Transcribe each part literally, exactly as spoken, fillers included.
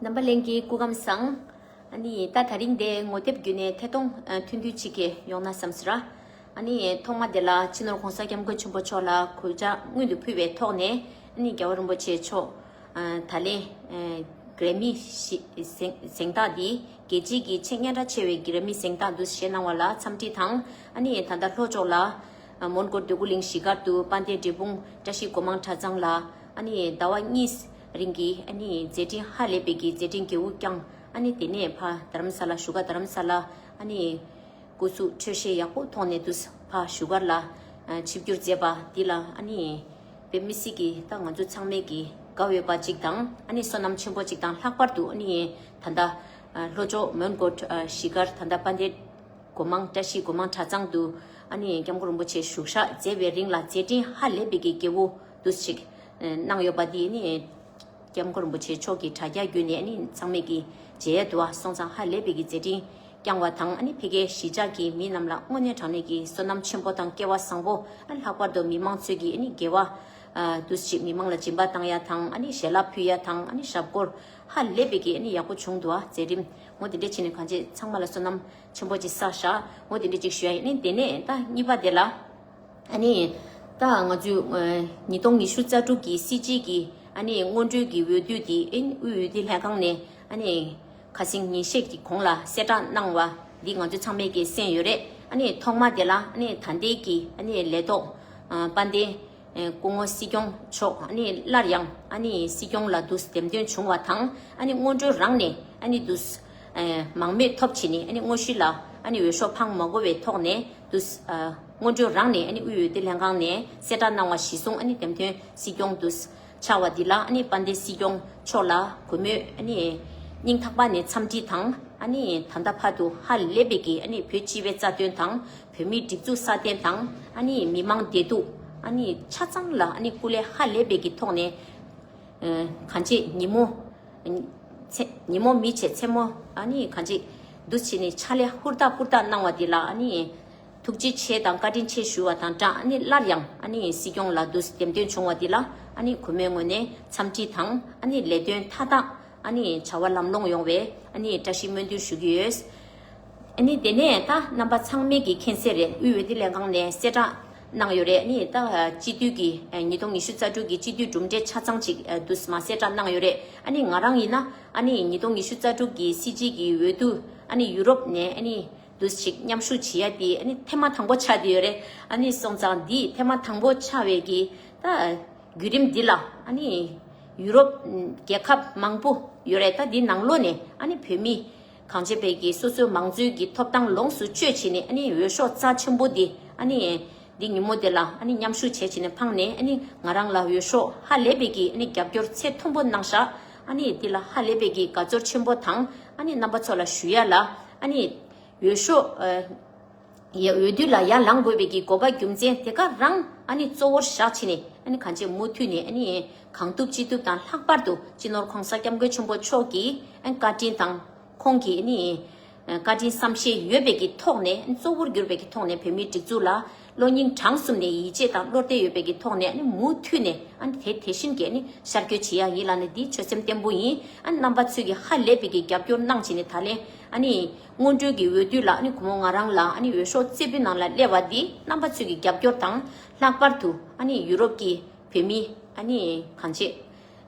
རྣམ་པ་ལྷན་རྒྱས་སྐུ་ཁམས་བཟང་། ཨ་ནི་ད་ད་རིང་འདི་ངོ་དེབ་བརྒྱུད་ནས་ཐད་གཏོང་ཨ་ཐུང་ཐུང་ཅིག་གི་ཡོང་ན་བསམ་ཟེར། ཨ་ནི་ཐོག་མ་དེ་ལ་སྤྱི་ནོར་༸གོང་ས་༸སྐྱབས་མགོན་ཆེན་པོ་མཆོག་ལ་གུས་ཕྱག་སྔོན་དུ་ཕུལ་བའི་ཐོག་ནས། ཨ་ནི་རྒྱལ་བ་རིན་པོ་ཆེ་མཆོག་ཨ་ད་ལན་ཨ་གྷི་རེ་མི་ཞི་གཟེངས་གཟེངས་རྟགས་འདི་རྒྱལ་སྤྱིའི་གི་ཆེས་སྙན་གྲགས་ཆེ་བའི་གྷི་རེ་མི་གཟེངས་རྟགས་འདུ་བཞེས་གནང་བ་ལ་འཚམས་འདྲི་དང་། ཨ་ནི་ད་ལྟ་ལྷོ་ཕྱོགས་ལ་ཨ་མོན་གྷོ་འདོད་རྒུ་གླིང་གཞིས་སྒར་དུ་དཔལ་ལྡན་འབྲས་སྤུངས་བཀྲ་ཤིས་སྒོ་མང་གྲྭ་ཚང་ལ། ཨ་ནི་ཟླ་བ་གཉིས་རིང་གི་ཨ་ནི་མཛད་འཕྲིན་ཧ་ལས་པའི་གི་མཛད་འཕྲིན་རྒྱས་པོ་བསྐྱངས། ཨ་ནི་དེ་ནས་ཕར་རྡ་རམ་ས་ལ་བཞུགས་སྒར་རྡ་རམ་ས་ལ་ཨ་ནི་སྐུ་གཟུགས་འཕྲོད་བཞེས་ཡག་པོ་ཐོག་ནས་དུས་ཕར་བཞུགས་སྒར་ལ་ཨ་ཆིབས་བསྒྱུར་མཛད་པ་འདི་ལ། ཨ་ནི་དཔེ་མི་སྲིད་ཀྱི་ད་ང་ཚོ་ཚང་མས་ཀྱི་དགའ་འོས་པ་ཅིག་དང་། ཨ་ནི་བསོད་ནམས་ཆེན་པོ་ཅིག་དང་། ལྷག་པར་དུ་ཨ་ནི་ད་ལྟ་ཨ་ལྷོ་ཕྱོགས་མོན་གྷོ་ཨ་གཞིས་སྒར་ད་ལྟ་དཔལ་ལྡན་སྒོ་མང་བཀྲ་ཤིས་སྒོ་མང་གྲྭ་ཚང་དུ་ཨ་ནི་སྐྱབས་མགོན་རིན་པོ་ཆེ་བཞུགས་ཞག་མཛད་པའི་རིང་ལ་མཛད་འཕྲིན་ཧ་ལས་པའི་གི་རྒྱས་པོ་འདུག་ཅིག་གནང་ཡོད་པ་འདི་ཨ་ནི་སྐྱབས་མགོན་རིན་པོ་ཆེ་མཆོག་གི་དྲ་རྒྱ་བརྒྱུད་ནས་ཨ་ནི་ཚང་མས་ཀྱི་མཇལ་ཡ་འདུག་པ། སོང་ཙང་ཧ་ལས་པའི་གི་མཛད་འཕྲིན་བསྐྱངས་པ་དང་། ཨ་ནི་ཕ་གིའི་གཞིས་ཆགས་ཀྱི་མི་རྣམས་ལ་དངོས་གནས་དྲང་གནས་ཀྱི་བསོད་ནམས་ཆེན་པོ་དང་སྐལ་བ་བཟང་པོ། ཨ་ནི་ལྷག་པར་དུ་མི་མང་ཚོས་ཀྱི་ཨ་ནི་དགེ་བ་ཨ་འདུ་ཞིག་མི་མང་ལ་སྦྱིན་པ་བཏང་ཡ་དང་། ཨ་ནི་ཞལ་ལག་ཕུལ་ཡ་དང་། ཨ་ནི་ཞབས་སྐོར་ཧ་ལས་པའི་གི་ཨ་ནི་ཡག་པོ་བྱུང་འདུག་པ། མཛད་རིམ་ངོ་དེ་འདྲས་བྱས་ནས་གང་ཅི་ཚང་མ་ལ་བསོད་ནམས་ཆེན་པོ་ཅིག་བསགས་ཤག་ངོ་དེ་འདྲས་ཅིག་ཞུ་ཡ་ཡིན། ཨ་ནི་དེ་ནས་ད་གཉིས་པ་དེ་ལ། ཨ་ནི་ད་ང་ཚོས་ཨ་ཉིས་སྟོང་ཉི་ཤུ་རྩ་དྲུག་གི་སྲིད་སྤྱི་གི་ཨ་ནི་སྔོན་འགྲོའི་གི་འོས་བསྡུ་དེ་ཨ་ནི་དབུས་འོས་བསྡུ་ལྷན་ཁང་ནས་ཨ་ནི་ཁ་སང་ཉིན་ཤས་ཀྱི་གོང་ལ་གསལ་བསྒྲགས་གནང་བ་འདི་ང་ཚོ་ཚང་མས་ཀྱི་གསན་ཡོད་རེད། ཨ་ནི་ཐོག་མ་དེ་ལ་ཨ་ནི་ད་ལྟའི་གི་ཨ་ནི་ལས་ཐོག་ཨ་དཔལ་ལྡན་ཨ་སྐུ་ངོ་སྲིད་སྐྱོང་མཆོག་ཨ་ནི་སླར་ཡང་ཨ་ནི་སྲིད་སྐྱོང་ལ་དུ་འདེམས་ཐོན་བྱུང་བ་དང་། ཨ་ནི་སྔོན་འགྲོ་རང་ནས་ཨ་ནི་དུ་ཨ་མང་མོས་ཐོབ་བྱས་ནས། ཨ་ནི་དངོས་གཞི་ལ་ཨ་ནི་འོས་ཤོག་འཕང་མ་དགོས་པའི་ཐོག་ནས་དུ་ཨ་སྔོན་འགྲོ་རང་ནས་ཨ་ནི་དབུས་འོས་བསྡུ་ལྷན་ཁང་ནས་གསལ་བསྒྲགས་གནང་བ་གཞིར་བཟུང་། ཨ་ནི་འདེམས་ཐོན་སྲིད་སྐྱོང་དུ་ཆགས་པ་འདི་ལ་ཨ་ནི་དཔལ་ལྡན་སྲིད་སྐྱོང་མཆོག་ལ་གུས་མོས་ཨ་ནི་སྙིང་ཐག་པ་ནས་འཚམས་འདྲི་དང་། ཨ་ནི་ད་ལྟ་བར་དུ་ཧ་ལས་པའི་གི་ཨ་ནི་བོད་སྤྱི་པའི་རྩ་དོན་དང་། བོད་མིའི་སྒྲིག་འཛུགས་སྲ་བརྟན་དང་། ཨ་ནི་མི་མང་བདེ་སྡུག་ཨ་ནི་ཆ་ཚང་ལ་ཨ་ནི་སྐུ་ལས་ཧ་ལས་པའི་གི་ཐོག་ནས་ཨ་གང་ཅི་ཉིན་མོ་ཚེ་ཉིན་མོ་མི་བྱེད་མཚན་མོ་ཨ་ནི་གང་ཅི་འདུ་བྱེད་ནས་ཕྱག་ལས་ཧུར་ཐག་ཧུར་ཐག་གནང་བ་འདི་ལ་ཨ་ནི་ཐུགས་རྗེ་ཆེ་དང་བཀའ་དྲིན་ཆེ་ཞུ་བ་དང་སྦྲགས། ཨ་ནི་སླར་ཡང་ཨ་ནི་སྲིད་སྐྱོང་ལ་དུ་འདེམས་ཐོན་བྱུང་བ་འདི་ལ་ཨ་ནི་གུས་མོའི་ངོས་ནས་འཚམས་འདྲི་དང་། ཨ་ནི་ལས་དོན་མཐའ་དག་ཨ་ནི་བྱ་བ་ལམ་ལྷོང་ཡོང་བའི་ཨ་ནི་བཀྲ་ཤིས་སྨོན་འདུན་ཞུ་གི་ཡོད། ཨ་ནི་དེ་ནས་ད་རྣམ་པ་ཚང་མས་ཀྱི་མཁྱེན་གསལ་རེད། དབུས་འོས་བསྡུ་ལྷན་ཁང་ནས་གསལ་བསྒྲགས་གནང་ཡོད་རེད། ཨ་ནི་ད་སྤྱི་འཐུས་ཀྱི་ཉིས་སྟོང་ཉི་ཤུ་རྩ་དྲུག་གི་སྤྱི་འཐུས་གྲུབ་འབྲས་ཆ་ཚང་ཅིག་དུ་མ་གསལ་བསྒྲགས་གནང་ཡོད་རེད། ཨ་ནི་ང་རང་ཡིན་ན་ཨ་ནི་ཉིས་སྟོང་ཉི་ཤུ་རྩ་དྲུག་གི་སྲིད་སྤྱི་གི་འོས་བསྡུ་ཨ་ནི་ཡུ་རོབ་ནས་ཨ་ནི་དུ་ཞིག་མཉམ་ཞུགས་བྱེད་ཡ་དེ་ཨ་ནི་ཐེངས་མ་དང་པོ་ཆགས་བསྡད་ཡོད་རེད། ཨ་ནི་སོང་ཙང་འདི་ཐེངས་མ་དང་པོ་ཆགས་པའི་གི་ད་བརྒྱུད་རིམ་འདི་ལ་ཨ་ནི་ཡུ་རོབ་རྒྱལ་ཁབ་མང་པོ་ཡོད་རེད། ད་འདི་ནང་ལོགས་ནས་ཨ་ནི་བོད་མི་གང་བྱེད་པའི་གི་སོ་སོའི་མང་གཙོའི་གི་ཐོབ་ཐང་ལོངས་སུ་སྤྱོད་བྱས་ནས། ཨ་ནི་འོས་ཤོག་རྩ་ཆེན་པོ་འདི་ཨ་ནི་འདི་ཉིན་མོ་དེ་ལ་ཨ་ནི་མཉམ་ཞུགས་བྱས་བྱས་ནས་འཕངས་ནས། ཨ་ནི་ང་རང་ལ་འོས་ཤོག་ཧ་ལས་པའི་གི་ཨ་ནི་རྒྱབ་སྐྱོར་ཚད་མཐོན་པོ་གནང་ཤག་ཨ་ནི་འདི་ལ་ཧ་ལས་པའི་གི་དགའ་ཚོར་ཆེན་པོ་དང་། ཨ་ནི་རྣམ་པ་ཚོ་ལ་ཞུ་ཡ་ལ་ཨ་ནི་འོས་ཤོག་ཨ་ཡ་འོས་བསྡུ་ལ་ཡར་ལངས་དགོས་པའི་གི་དགོས་པ་རྒྱུ་མཚན་དེ་ག་རང་ཨ་ནི་གཙོ་བོར་བཞག་བྱས་ནས། ཨ་ནི་གང་ཅི་མུ་མཐུད་ནས་ཨ་ནི་གང་ཐུབ་ཅི་ཐུབ་དང་། ལྷག་པར་དུ་སྤྱི་ནོར་༸གོང་ས་༸སྐྱབས་མགོན་ཆེན་པོ་མཆོག་གི་ཨ་ནི་བཀའ་དྲིན་དང་། ཁོང་གི་ཨ་ནི་བཀའ་དྲིན་བསམ་ཤེས་ཡོད་པའི་གི་ཐོག་ནས། ཨ་ནི་གཙོ་བོར་གྱུར་པའི་གི་ཐོག་ནས་བོད་མིའི་སྒྲིག་འཛུགས་ལ་བློ་སྙིང་བྲང་གསུམ་ནས་ཡིད་ཆེས་དང་བློ་གཏད་ཡོད་པའི་གི་ཐོག་ནས། ཨ་ནི་མུ་མཐུད་ནས་ཨ་ནི་དེ་དེ་བཞིན་གྱི་ཨ་ནི་ཤར་བསྐྱོད་བྱེད་ཡ་ཡིན་ལབ་ནས་འདི་ཆོད་སེམས་བརྟན་པོ་ཡིན། ཨ་ནི་རྣམ་པ་ཚོས་ཀྱི་ཧ་ལས་པའི་གི་རྒྱབ་སྐྱོར་གནང་བྱས་ནས། ད་ལན་ཨ་ནི་སྔོན་འགྲོའི་གི་འོས་བསྡུ་ལ་ཨ་ནི་གུས་མོ་ང་རང་ལ་ཨ་ནི་འོས་ཤོག་རྩེ་ཕུད་ནང་ལ་སླེབས་པ་འདི་རྣམ་པ་ཚོས་ཀྱི་རྒྱབ་སྐྱོར་དང་། ལྷག་པར་དུ་ཨ་ནི་ཡུ་རོབ་ཀྱི་བོད་མི་ཨ་ནི་གང་བྱེད་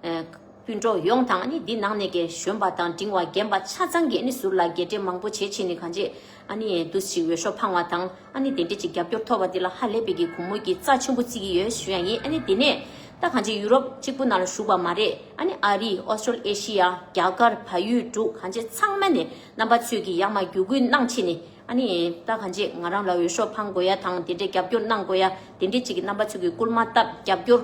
ཨ་སྤུན་གྲོགས་ཡོངས་དང་། ཨ་ནི་འདི་ནང་ནས་ཀྱི་གཞོན་པ་དང་འབྲིང་བ་རྒན་པ་ཆ་ཚང་གིས་ཨ་ནི་ཟུར་ལ་རྒྱས་སྤྲོས་མང་པོ་བྱེད་བྱས་ནས་གང་བྱེད་ཨ་ནི་འདུ་ཞིག་འོས་ཤོག་འཕང་བ་དང་། ཨ་ནི་དེ་འདྲས་ཅིག་རྒྱབ་སྐྱོར་ཐོབ་པ་འདི་ལ་ཧ་ལས་པའི་གི་གུས་མོ་གི་རྩ་ཆེན་པོ་བརྩི་གི་ཡོད་ཞུ་ཡ་ཡིན། ཨ་ནི་དེ་ནས་ད་གང་བྱེད་ཡུ་རོབ་གཅིག་པུ་ནང་ལ་བཞུགས་པ་མ་རེད། ཨ་ནི་ཨ་རི། ཨོ་སི་ཀྲོ་ཨེ་ཤི་ཡ། རྒྱ་གར། བལ་ཡུལ། འབྲུག་གང་བྱེད་ཚང་མ་ནས་རྣམ་པ་ཚོས་ཀྱི་ཡར་མར་བརྒྱུད་སྐུལ་གནང་བྱས་ནས། ཨ་ནི་ད་གང་བྱེད་ང་རང་ལ་འོས་ཤོག་འཕང་དགོས་ཡ་དང་། དེ་འདྲའི་རྒྱབ་སྐྱོར་གནང་དགོས་ཡ། དེ་འདྲའི་ཅིག་གི་རྣམ་པ་ཚོ་གི་སྐུལ་མ་བཏབ། རྒྱབ་སྐྱོར་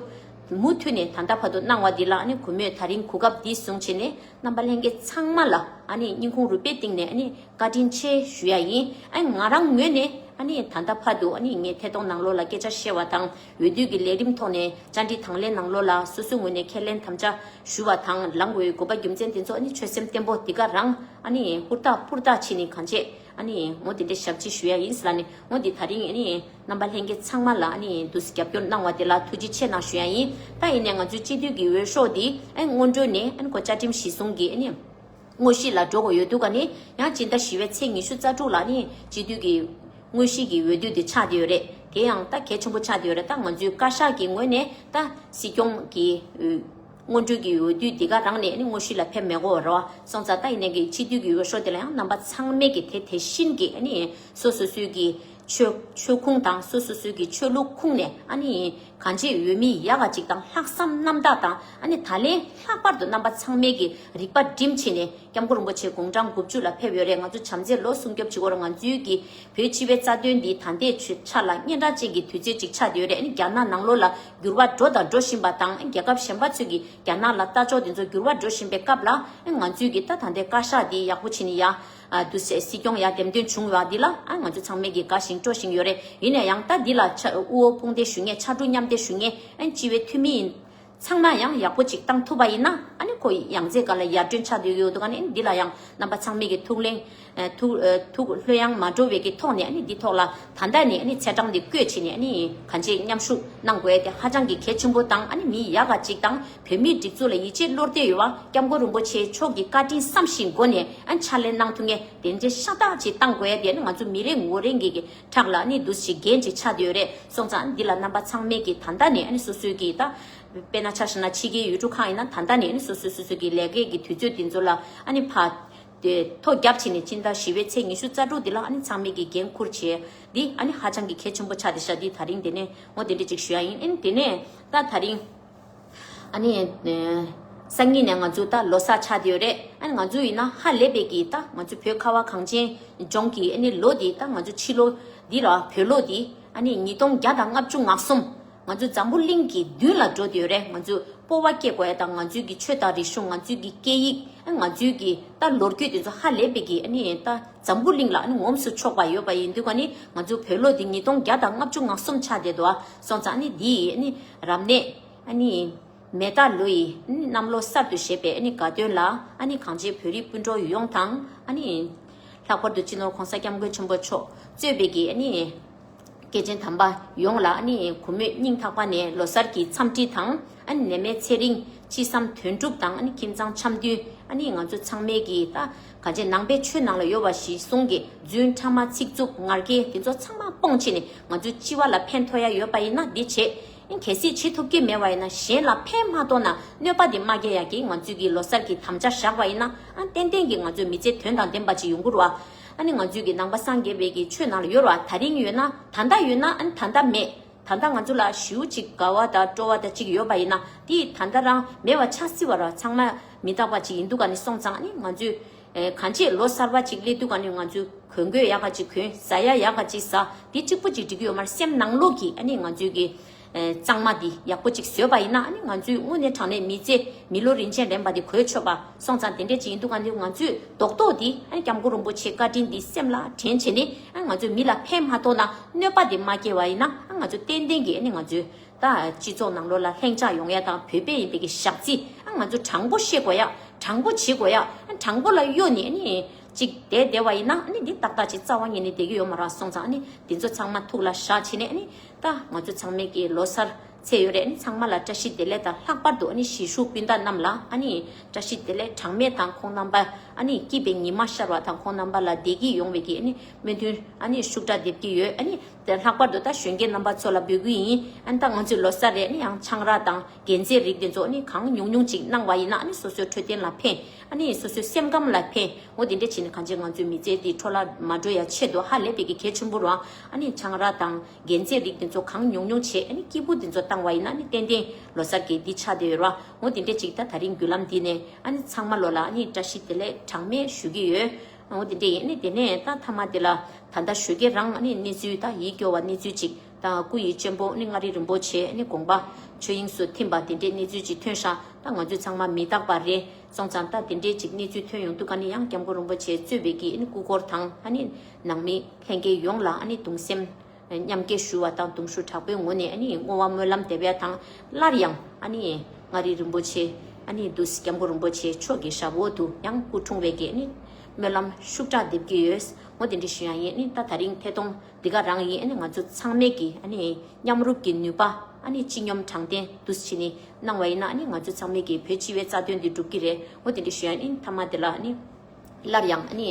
མུ་མཐུད་ནས་ད་ལྟ་བར་དུ་གནང་བ་འདི་ལ་ཨ་ནི་གུས་མོས་ད་རིང་གོ་སྐབས་འདི་བཟུང་བྱས་ནས་རྣམ་པ་ལྷན་རྒྱས་ཚང་མ་ལ་ཨ་ནི་སྙིང་ཁུང་རུས་པའི་གཏིང་ནས་ཨ་ནི་བཀའ་དྲིན་ཆེ་ཞུ་ཡ་ཡིན། ཨ་ནི་ང་རང་ངོས་ནས་ཨ་ནི་ད་ལྟ་བར་དུ་ཨ་ནི་ངས་ཐད་གཏོང་ནང་ལོགས་ལ་སྐད་ཆ་བཤད་པ་དང་། འོས་བསྡུ་གི་ལས་རིམ་ཐོག་ནས་བཅར་འདྲི་དང་ལེན་ནང་ལོགས་ལ་སོ་སོའི་ངོས་ནས་ཁས་ལེན་དམ་བཅའ་ཞུ་བ་དང་། ལངས་དགོས་པའི་དགོས་པ་རྒྱུ་མཚན་དེ་ཚོ་ཨ་ནི་ཆོད་སེམས་བརྟན་པོ་འདི་ག་རང་ཨ་ནི་ཧུར་ཐག་ཕུར་ཐག་བྱས་ནས་གང་བྱེད་ཨ་ནི་ངོ་དེ་འདྲའི་ཞབས་ཕྱི་ཞུ་ཡ་ཡིན་ཟེར་ལབ་ནས། ངོ་འདི་ད་རིང་ཨ་ནི་རྣམ་པ་ལྷན་རྒྱས་ཚང་མ་ལ་ཨ་ནི་འདུ་འཛི་རྒྱབ་སྐྱོར་གནང་བ་དེ་ལ་ཐུགས་རྗེ་ཆེ་གནང་ཞུ་ཡ་ཡིན། ད་ཡིན་ནའི་ང་ཚོའི་སྤྱི་འཐུས་ཀྱི་འོས་ཤོག་འདི་ཨ་ནི་སྔོན་འགྲོ་ནས་ཨ་ནི་ཁོ་བཅའ་ཁྲིམས་གཞི་བཟུང་གི་ཨ་ནི་ དངོས་གཞི་ལ་འགྲོ་དགོས་ཡོད་དུས་ཀ་ནི་ཡང་སྤྱི་ཟླ་བཞི་པའི་ཚེས་ཉི་ཤུ་རྩ་དྲུག་ལ་ནི་སྤྱི་འཐུས་ཀྱི་དངོས་གཞི་གི་འོས་བསྡུ་དེ་ཆགས་བསྡད་ཡོད་རེད། དེ་ཡང་ད་གལ་ཆེན་པོ་ཆགས་བསྡད་ཡོད་རེད། ད་ང་ཚོའི་བཀའ་ཤག་གི་ངོས་ནས་ད་སྲིད་སྐྱོང་གི་སྔོན་འགྲོ་གི་འོས་བསྡུ་འདི་ག་རང་ནས་ནི་དངོས་གཞི་ལ་ཕེབས་མི་དགོས་པ་རེད་བ། སོང་ཙང་ད་ཡིན་ནའི་གི་སྤྱི་འཐུས་ཀྱི་འོས་ཤོག་དེ་ལ་ཡང་རྣམ་པ་ཚང་མས་ཀྱི་དེ་དེ་བཞིན་གྱི་ནི་སོ་སོ་སོའི་གི་ཆོས་ཆོས་ཁུངས་དང་སོ་སོ་སོའི་གི་ཆོས་ལུགས་ཁུངས་ནས་ཨ་ནི་གང་ཅི་འོས་མི་ཡག་ག་ཅིག་དང་ལྷག་བསམ་རྣམ་དག་དང་ཨ་ནི་ད་ལན་ལྷག་པར་དུ་རྣམ་པ་ཚང་མས་ཀྱི་རིག་པ་བསྒྲིམས་བྱས་ནས་སྐྱབས་མགོན་རིན་པོ་ཆེ་དགུང་གྲངས་དགུ་བཅུ་ལ་ཕེབས་ཡོད་རེད། ང་ཚོ་བྱམས་བརྩེ་ལོ་སྲུང་སྐྱོབ་བྱེད་དགོས་རེད། ང་ཚོའི་གི་བོད་སྤྱི་པའི་རྩ་དོན་འདི་ད་ལྟའི་ཆ་ལ་སྙན་གྲགས་ཅན་གྱི་དུས་ཚོད་ཅིག་ཆགས་བསྡད་ཡོད་རེད། ཨ་ནི་རྒྱ་ནག་ནང་ལོགས་ལ་འགྱུར་བ་འགྲོ་དང་འགྲོ་བཞིན་པ་དང་རྒྱལ་ཁབ་གཞན་པ་ཚོས་ཀྱི་རྒྱ་ནག་ལ་ལྟ་ཕྱོགས་དེ་ཚོ་འགྱུར་བ་འགྲོ་བཞིན་པའི་སྐབས་ལ་ང་ཚོས་ཀྱི་ད་ད་ལྟའི་བཀའ་ཤག་འདི་ཡག་པོ་བྱས་ནས་ཡ་དུ་སྲིད་སྐྱོང་ཡ་འདེམས་ཐོན་བྱུང་བ་འདི་ལ་ང་ཚོ་ཚང་མས་ཀྱི་དགའ་ཞིང་སྤྲོ་བཞིན་ཡོད་རེད། ཡིན་ན་ཡང་ད་འདི་ལ་དབུ་བོ་དཔུང་སྡེ་ཞུ་མཁན་ཕྱར་གྲུ་མཉམ་འདེགས་ཞུ་མཁན་སྤྱི་པའི་འཐུས་མི་ཡིན་ཚང་མ་ཡང་ཡག་པོ་ཅིག་བཏང་ཐུབ་པ་ཡིན་ན་ཨ་ནི་ཁོ་ཡང་རྩེ་ག་ལ་ཡར་ཐོན་ཆགས་བསྡད་ཡོད་འདུག་ཨ་ནི་འདི་ལ་ཡང་རྣམ་པ་ཚང་མས་ཀྱི་ཐུགས་ལན་ཐུགས་ཐུགས་ལྷོད་ཡངས་མ་འགྲོ་བའི་གི་ཐོག་ནས་ཨ་ནི་འདི་ཐོག་ལ་ད་ལྟ་ནས་ཨ་ནི་ཚེས་གྲངས་འདི་བཀོད་བྱས་ནས་ཨ་ནི་གང་ཅི་མཉམ་ཞུགས་གནང་དགོས་ཏེ་ཧ་ཅང་གི་གལ་ཆེན་པོ་དང་ཨ་ནི་མི་ཡག་ག་ཅིག་དང་བོད་མིའི་སྒྲིག་འཛུགས་ལ་ཡིད་ཆེས་བློ་གཏད་ཡོད་པ་སྐྱབས་མགོན་རིན་པོ་ཆེ་མཆོག་གི་བཀའ་དྲིན་བསམ་བཞིན་སྒོ་ནས་ཨ་ནི་ཕྱག་ལས་གནང་ཐུབ་མཁན་དེ་འདྲའི་ཤ་སྟག་ཅིག་བཏང་དགོས་ཏེ་ཨ་ནི་ང་ཚོ་མི་རེ་ངོ་རེ་གི་གི་ཕྲག་ལ་ཨ་ནི་འདུ་ཞིག་འགན་ཅིག་ཆགས་བསྡད་ཡོད་རེད། སོང་ཙང་འདི་ལ་རྣམ་པ་ཚང་མས་ཀྱི་ད་ལྟ་ནས་ཨ་ནི་སོ་སོའི་གི་ད་དཔེར་ན་ཆ་བཞག་ན་ཕྱི་རྒྱལ་ཡུལ་གྲུ་ཁག་ཡིན་ན་ད་ལྟ་ནས་ཨ་ནི་སོ་སོ་སོ་སོའི་གི་ལས་ཀའི་གི་དུས་ཚོད་དེ་ཚོ་ལ་ཨ་ནི་ཕ་དེ་ཐོ་རྒྱབ་བྱས་ནས་སྤྱི་ཟླ་བཞི་པའི་ཚེས་ཉི་ཤུ་རྩ་དྲུག་འདི་ལ་ཨ་ནི་ཚང་མས་ཀྱི་འགན་འཁུར་བྱས་འདི་ཨ་ནི་ཧ་ཅང་གི་གལ་ཆེན་པོ་ཆགས་བསྡད་ཤག་འདི་ད་རིང་དེ་ནས་འོ་དེ་འདྲ་ཅིག་ཞུ་ཡ་ཡིན། ཨ་ནི་དེ་ནས་ད་ད་རིང་ཨ་ནི་སང་ཉིན་ནས་ང་ཚོ་ད་ལོ་གསར་ཆགས་བསྡད་ཡོད་རེད། ཨ་ནི་ང་ཚོ་ཡིན་ན་ཧ་ལས་པའི་གི་ད་ང་ཚོ་བོད་ཁ་བ་གངས་ཅན་ལྗོངས་ཀྱི་ཨ་ནི་ལོ་འདི་ད་ང་ཚོ་ཕྱི་ལོ་འདི་ར་བོད་ལོ་འདི་ཨ་ནི་ཉིས་སྟོང་བརྒྱ་དང་ལྔ་བཅུ་ང་གསུམ་ང་ཚོ་འཛམ་བུ་གླིང་གི་མདུན་ལ་འགྲོ་བསྡད་ཡོད་རེད། ང་ཚོ་སྤོབས་པ་སྐྱེ་དགོས་ཡ་དང་ང་ཚོའི་གི་ཆོས་དང་རིག་གཞུང་ང་ཚོའི་གི་སྐད་ཡིག་ཨ་ང་ཚོའི་གི་ད་ལོ་རྒྱུས་དེ་ཚོ་ཧ་ལས་པའི་གི་ཨ་ནི་ད་འཛམ་བུ་གླིང་ལ་ཨ་ནི་ངོམས་སུ་ཆོག་པ་ཡོད་པ་ཡིན་དུས་ཀ་ནི་ང་ཚོ་བོད་ལོ་འདི་ཉིས་སྟོང་བརྒྱ་དང་ལྔ་བཅུ་ང་གསུམ་ཆགས་བསྡད་འདུག་ཨ་སོང་ཙང་ཨ་ནི་འདི་ཡི་ཨ་ནི་རབ་གནས་ཨ་ནི་མེ་རྟ་ལོ་ཡི་ཨ་ནི་གནམ་ལོ་གསར་དུ་བཞད་པའི་ཨ་ནི་དགའ་སྟོན་ལ་ཨ་ནི་གངས་ཅན་བོད་རིགས་སྤུན་གྲོགས་ཡོངས་དང་ཨ་ནི་ལྷག་པར་དུ་སྤྱི་ནོར་༸གོང་ས་༸སྐྱབས་མགོན་ཆེན་པོ་མཆོག་གཙོས་པའི་གི་ཨ་ནི་སྐྱེས་ཆེན་དམ་པ་ཡོངས་ལ་ཨ་ནི་གུས་མོས་སྙིང་ཐག་པ་ནས་ལོ་གསར་གྱི་འཚམས་འདྲི་དང་ཨ་ནི་ནད་མེད་ཚེ་རིང་ཅི་བསམ་དོན་འགྲུབ་དང་ཨ་ནི་ཁྱིམ་ཚང་འཆམ་མཐུན་ཨ་ནི་ང་ཚོ་ཚང་མས་ཀྱི་ད་ག་ཅེ་ནང་པའི་ཆོས་ནང་ལ་ཡོད་པ་ཞིག་གསུང་གི་རྫུན་ཕྲ་མ་ཚིག་རྩུབ་ངར་སྐད་དེ་ཚོ་ཚང་མ་སྤོང་བྱས་ནས་ང་ཚོའི་སྤྱི་བ་ལ་ཕན་ཐོགས་ཡ་ཡོད་པ་ཡིན་ན་འདི་བྱེད། ཨ་ནི་གལ་སྲིད་བྱེད་ཐུབ་ཀྱི་མེད་པ་ཡིན་ན་གཞན་ལ་ཕན་མ་ཐོགས་ན་གནོད་པ་དེ་མ་སྐྱེལ་ཡ་གི་ང་ཚོའི་གི་ལོ་གསར་གྱི་དམ་བཅའ་བཞག་པ་ཡིན་ན་ཨ་ནི་ཏན་ཏན་གྱི་ང་ཚོའི་མི་ཚེ་དོན་དང་ལྡན་པ་ཅིག་ཡོང་གི་རེད་བ། ཨ་ནི་ང་ཚོའི་གི་ནང་པ་སངས་རྒྱས་པའི་གི་ཆོས་ནང་ལ་ཡོད་རེད་བ། ད་རིང་ཡོད་ན་ད་ལྟ་ཡོད་ན་ཨ་ནི་ད་ལྟ་མེད། ད་ལྟ་ང་ཚོ་ལ་ཞེ་པོ་ཅིག་དགའ་བ་དང་སྤྲོ་བ་དང་ཅིག་ཡོད་པ་ཡིན་ན་དེ་ད་ལྟ་རང་མེད་པ་ཆགས་སྲིད་པ་རེད་བ། ཚང་མ་མི་རྟག་པ་ཅིག་ཡིན་དུས་ཀ་ནི་སོང་ཙང་ཨ་ནི་ང་ཚོས་ཨེ་གང་ཅི་ལོ་གསར་པ་ཅིག་སླེབས་དུས་ཀ་ནི་ང་ཚོས་གོན་གོས་ཡག་ག་ཅིག་གོན། ཟ་ཡ་ཡག་ག་ཅིག་ཟ། དེ་གཅིག་པུ་ཅིག་འགྲིག་གི་ཡོད་མ་རེད། སེམས་ནང་ལོགས་ཀྱི་ཨ་ནི་ང་ཚོའི་གི་ཨེ་གཙང་མ་དེ་ཡག་པོ་ཅིག་བཟོས་པ་ཡིན་ན་ཨ་ནི་ང་ཚོའི་དངོས་གནས་དྲང་གནས་མི་ཚེ་མི་ལོ་རིན་ཆེན་ལྡན་པ་དེ་འགོད་ཆོག་པ་སོང་ཙང་དེ་འདྲས་ཅིག་ཡིན་དུས་ཀ་ནི་ང་ཚོས་རྡོག་རྡོག་དེ་ཨ་ནི་སྐྱབས་མགོན་རིན་པོ་ཆེའི་བཀའ་དྲིན་དེ་སེམས་ལ་དྲན་བྱས་ནས་ཨ་ནི་ང་ཚོས་མི་ལ་ཕན་མ་ཐོགས་ན་གནོད་པ་དེ་མ་སྐྱེལ་བ་ཡིན་ན་ཨ་ང་ཚོ་ཏན་ཏན་གྱི་ཨ་ནི་ང་ཚོའི་ད་སྤྱི་ཚོགས་ནང་ལོགས་ལ་ལྷིང་འཇགས་ཡོང་ཡ་དང་བོད་པ་ཡིན་པའི་གི་ཞག་རྩི་ཨ་ང་ཚོ་དྲང་པོ་བཤད་དགོས་ཡ། དྲང་པོ་བྱེད་དགོས་ཡ། ཨ་དྲང་པོ་ལ་གཡོལ་ནས་ཨ་ནི་ཅིག་བསྡད་བསྡད་པ་ཡིན་ན་ཨ་ནི་འདི་ཏག་ཏག་ཅིག་རྩ་བ་ཉིད་ནས་བསྡད་ཀྱི་ཡོད་མ་རེད། སོང་ཙང་ཨ་ནི་འདི་ཚོ་ཚང་མ་ཐུགས་ལ་བཞག་བྱས་ནས་ཨ་ནི་ད་ང་ཚོ་ཚང་མས་ཀྱི་ལོ་གསར་ཚེས་ཡོད་རེད། ཨ་ནི་ཚང་མ་ལ་བཀྲ་ཤིས་བདེ་ལེགས་དང་ལྷག་པར་དུ་ཨ་ནི་གཞིས་བཞུགས་སྤུན་ཟླ་རྣམས་ལ་ཨ་ནི་བཀྲ་ཤིས་བདེ་ལེགས་གྲངས་མེད་དང་ཁོང་རྣམ་པ་ཨ་ནི་སྐྱིད་པའི་ཉི་མ་ཤར་བ་དང་ཁོང་རྣམ་པ་ལ་བདེ་སྐྱིད་ཡོང་བའི་གི་ཨ་ནི་སྨོན་འདུན་ཨ་ནི་ཤུགས་དྲག་འདེབས་ཀྱི་ཡོད། ཨ་ནི་དེ་ལྷག་པར་དུ་ད་གཞོན་སྐྱེས་རྣམ་པ་ཚོ་ལ་འབོད་སྐུལ་ཡིན། ཨ་ནི་ད་ང་ཚོའི་ལོ་གསར་རེད། ཨ་ནི་ཡང་ཆང་རག་དང་རྒྱན་རྩེད་རིགས་དེ་ཚོ་ཨ་ནི་གང་ཉུང་ཉུང་ཅིག་གནང་བ་ཡིན་ན་ཨ་ནི་སོ་སོའི་འཕྲོད་བསྟེན་ལ་ཕན། ཨ་ནི་སོ་སོའི་སེམས་ཁམས་ལ་ཕན། འོ་དེ་འདྲ་བྱས་ནས་གང་ཅི་ང་ཚོའི་མི་ཚེ་འདི་འཕྲོ་བརླག་མ་འགྲོ་ཡ་ཆེད་དུ་ཧ་ལས་པའི་གི་གལ་ཆེན་པོ་རང་ཨ་ནི་ཆང་རག་དང་རྒྱན་རྩེད་རིགས་དེ་ཚོ་གང་ཉུང་ཉུང་བྱས་ཨ་ནི་སྐྱིད་པོ་དེ་ཚོ་བཏང་བ་ཡིན་ན་ཨ་ནི་ཏན་ཏན་ལོ་གསར་གྱི་འདི་ཆགས་བསྡད་ཡོད་ར། འོ་དེ་འདྲ་ཅིག་ད་ད་རིང་བརྒྱུད་ལམ་འདི་ནས་ཨ་ནི་ཚང་མ་ལོ་ལ་ཨ་ནི་བཀྲ་ཤིས་བདེ་ལེགས་གྲངས་མེད་ཞུ་གི་ཡོད། འོ་དེ་འདྲ་ཡིན། ཨ་ནི་དེ་ནས་ད་མཐའ་མ་དེ་ལ་ད་ལྟ་ཞོགས་ཀས་རང་ཨ་ནི་གནས་ཚུལ་ད་ཡིད་སྐྱོ་བ་གནས་ཚུལ་ཅིག་ད་སྐུ་ཡི་གཅེན་པོ་ཨ་ནི་མངའ་རིས་རིན་པོ་ཆེ་ཨ་ནི་དགོངས་པ་ཆོས་དབྱིངས་སུ་ཐིམ་པ་དེ་འདྲའི་གནས་ཚུལ་ཅིག་ཐོན་ཤག་ད་ང་ཚོས་ཚང་མ་མི་རྟག་པ་རེད། སོང་ཙང་ད་དེ་འདྲའི་ཅིག་གནས་ཚུལ་ཐོན་ཡོང་དུས་ཀ་ནི་ཡང་སྐྱབས་མགོན་རིན་པོ་ཆེ་གཙོས་པའི་གི་ཨ་ནི་སྐུ་འཁོར་དང་ཨ་ནི་ནང་མི་ལྷན་རྒྱས་ཡོངས་ལ་ཨ་ནི་གདུང་སེམས་མཉམ་སྐྱེད་ཞུ་བ་དང་གདུང་ཤུགས་དྲག་པོའི་ངོས་ནས་ཨ་ནི་བསྔོ་བ་སྨོན་ལམ་འདེབས་ཡ་དང་སླར་ཡང་ཨ་ནི་མངའ་རིས་རིན་པོ་ཆེ་ཨ་ནི་འདུག་སྐྱབས་མགོན་རིན་པོ་ཆེ་མཆོག་གི་ཞབས་འོག་ཏུ་ཡང་སྐུ་འཁྲུངས་པའི་གི་ཨ་ནི་སྨོན་ལམ་ཤུགས་དྲག་འདེབས་ཀྱི་ཡོད། འོ་དེ་འདྲ་ཞུ་ཡ་ཡིན། ཨ་ནི་ད་ད་རིང་ཐད་གཏོང་འདི་ག་རང་ཡིན། ཨ་ནི་ང་ཚོ་ཚང་མས་ཀྱི་ཨ་ནི་མཉམ་རུབ་ཀྱི་ནུས་པ་ ཨ་ནི་སྤྱི་སྙོམས་དྲང་བདེན་འདུག་སེ་བྱས་ནས་གནང་བ་ཡིན་ན། ཨ་ནི་ང་ཚོ་ཚང་མས་ཀྱི་བོད་སྤྱི་བའི་རྩ་དོན་འདི་འགྲུབ་ཀྱི་རེད། འོ་དེ་འདྲ་ཞུ་ཡ་ཡིན། མཐའ་མ་དེ་ལ་ཨ་ནི་སླར་ཡང་ཨ་ནི་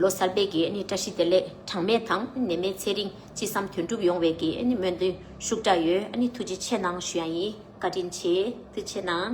ལོ་གསར་པའི་གི་ཨ་ནི་བཀྲ་ཤིས་བདེ་ལེགས་གྲངས་མེད་དང་ནད་མེད་ཚེ་རིང་ཅི་བསམ་དོན་འགྲུབ་ཡོང་བའི་གི་ཨ་ནི་སྨོན་འདུན་ཤུགས་དྲག་ཡོད། ཨ་ནི་ཐུགས་རྗེ་ཆེ་གནང་ཞུ་ཡ་ཡིན། བཀའ་དྲིན་ཆེ། ཐུགས་རྗེ་ཆེ་གནང་།